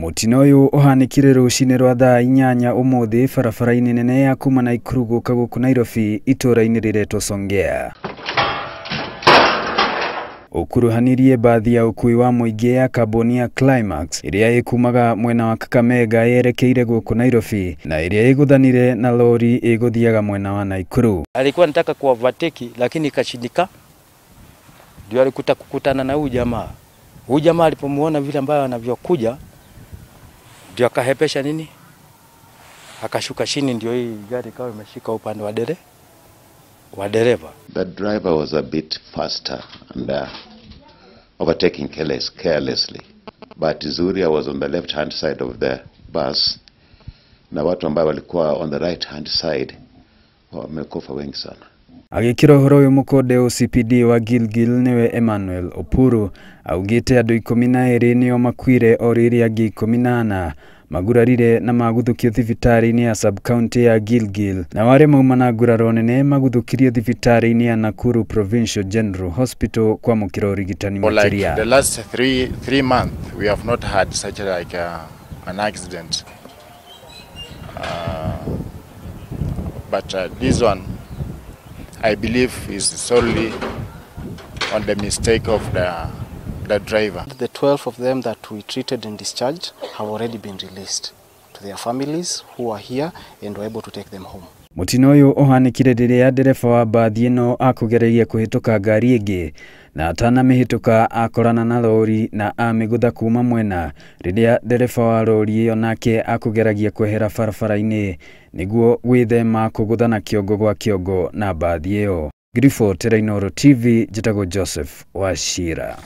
Mũtino ũyũ ũhanĩkire rũcinĩ rwa thaa 8 ũmũthĩ barabara-inĩ nene ya kuma Naikuru gũka gũkũ Nairobi itũra-inĩ rĩretwo Songea. Ũkuruhanirie bathi ya ũkui wa mũingĩ ya kambuni ya Climax ĩrĩa ĩkumaga mwena wa Kakamega yerekeire gũkũ Nairobi na ĩrĩa ĩgũthanire na lori ĩgũthiaga mwena wa Naikuru. Alikuwa anataka kuovertake lakini ikashindika, ndio alikuta kukutana na huyu jamaa. Huyu jamaa alipomuona vile ambayo anavyokuja ndio akahepesha nini, akashuka chini, ndio hii gari ikawa imeshika upande wa dereva. The driver was a bit faster and overtaking carelessly. But Zuria was on the left hand side of the bus na watu ambao walikuwa on the right hand side wamekufa wengi sana. Agĩkĩra ũhoro ũyũ mũkonde OCPD wa Gilgil nĩwe Emmanuel Opuru augĩte andũ 12 nĩo makuire o rĩrĩa angĩ 14 magurarire na maguthũkio thibitarĩ-inĩ ya sub-county ya Gilgil na arĩa mauma na nguraro nene maguthũkirio thibitarĩ-inĩ ya Nakuru Provincial General Hospital kwamũkĩra ũrigitani makĩria. Like the last three months we have not had such like an accident. But this one I believe is solely on the mistake of the driver. The 12 of them that we treated and discharged have already been released to their families who are here and were able to take them home. Mũtino ũyũ ũhanĩkire rĩrĩa ndereba wa bathi ĩno akũgereria kũhĩtũka ngari ĩngĩ na atanamĩhĩtũka akorana na lori na amĩgũtha kuma mwena rĩrĩa ndereba wa lori ĩyo nake akũgeragia kwehera barabara-inĩ nĩguo gwĩthema kũgũthana kĩongo gwa kĩongo na bathi ĩyo. Ngiribotera Inooro TV, njĩtagwo Joseph Wachira.